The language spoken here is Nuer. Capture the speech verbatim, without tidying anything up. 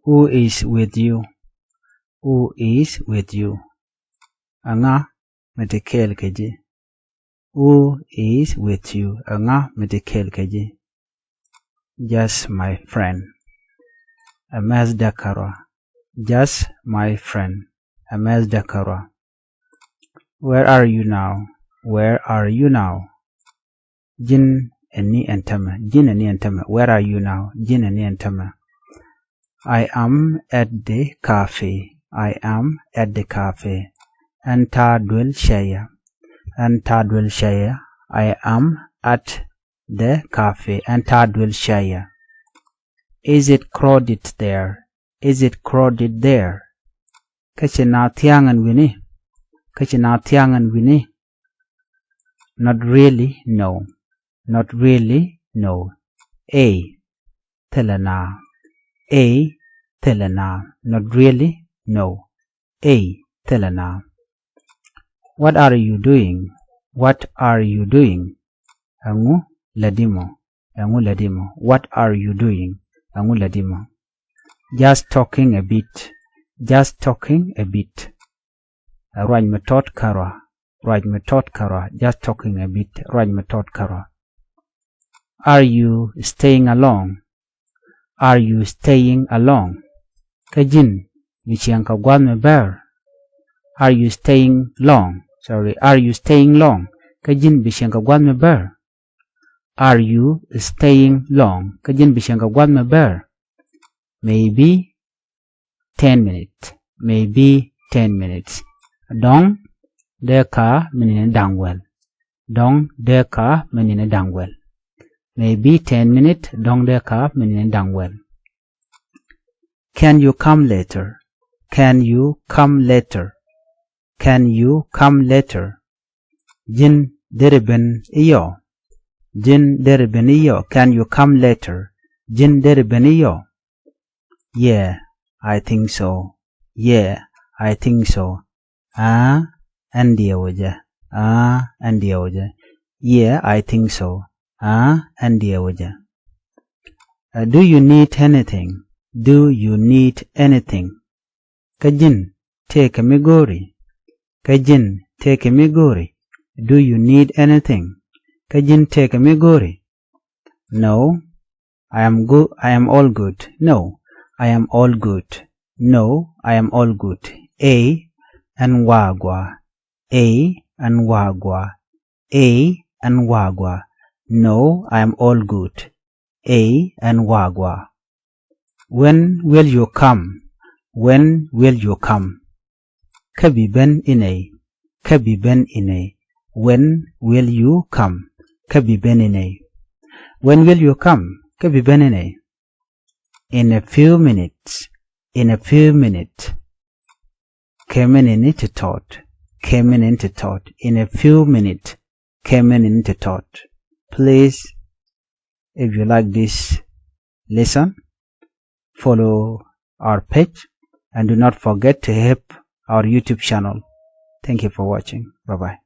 Who is with you? Who is with you? Ɛŋa mi te kɛɛl kɛ ji̱? Who is with you? Ɛŋa mi te kɛɛl kɛ ji̱? Just my friend. Ɛ mɛth däk kärɔa. Just my friend. Ɛ mɛth däk kärɔa. Where are you now? Where are you now? Ji̱n ɛ ni ɛn tämɛ. Ji̱n ɛ ni ɛn tämɛ. Where are you now? Ji̱n ɛ ni ɛn tämɛ. I am at the cafe. I am at the cafe. Ɛn ta̱a̱ duel cäyä. Ɛn ta̱a̱ duel cäyä. I am at the cafe. Ɛn ta̱a̱ duel cäyä. Is it crowded there? Is it crowded there? Kä ci naath thia̱a̱ŋ ɛn wi̱ni? Kä ci naath thia̱a̱ŋ ɛn wi̱ni? Not really, no. Not really, no. Ey, thilɛ naath. Ey, thilɛ naath. Not really, no. Ey, thilɛ naath. What are you doing? What are you doing? Ɛŋu lätdi mɔ? Ɛŋu lätdi mɔ? What are you doing? Ɛŋu lätdi mɔ? Just talking a bit. Just talking a bit. Ɛ ruac mi tɔt kärɔa. Ruac mi tɔt kärɔa. Just talking a bit. Ruac mi tɔt kärɔa. Are you staying along? Are you staying along? Kä ji̱n bi cieŋ kɛ gua̱th mi bär? Are you staying long? Sorry, are you staying long? Kä ji̱n bi cieŋ kɛ gua̱th mi bär? Are you staying long? Kä ji̱n bi cieŋ kɛ gua̱th mi bär? Maybe ten minutes. Maybe ten minutes. Dɔ̱ŋ dee kä mi nini da̱ŋ wäl. Dɔ̱ŋ dee kä mi nini da̱ŋ wäl. Maybe ten minutes. Dɔ̱ŋ dee kä mi nini da̱ŋ wäl. Can you come later? Can you come later? Can you come later? Ji̱n deri ben i̱ yɔ? Ji̱n deri ben i̱ yɔ? Can you come later? Ji̱n deri ben i̱ yɔ? Yeah, I think so. Yeah, I think so. Aa, ɛn diɛw jɛ. Aa, ɛn diɛw jɛ. Yeah, I think so. Aa, ɛn diɛw jɛ. Uh, do you need anything? Do you need anything? Kä ji̱n tëëkɛ mi go̱o̱ri? Kä ji̱n tëëkɛ mi go̱o̱ri? Do you need anything? Kä ji̱n tëëkɛ mi go̱o̱ri? No, I am good. I am all good. No, I am all good. No, I am all good. Ey, ɛn wa̱a̱ gɔaa. Ey, ɛn wa̱a̱ gɔaa. Ey, ɛn wa̱a̱ gɔaa. No, I am all good. Ey, ɛn wa̱a̱ gɔaa. When will you come? When will you come? Kä bi ben inɛy? Kä bi ben inɛy? When will you come? Kä bi ben inɛy? When will you come? Kä bi ben inɛy? In a few minutes. In a few minutes. Kɛ minit ni ti tɔt. Kɛ minit ni ti tɔt. In a few minutes. Kɛ minit ni ti tɔt. Please, if you like this lesson, follow our page and do not forget to help our YouTube channel. Thank you for watching. Bye bye.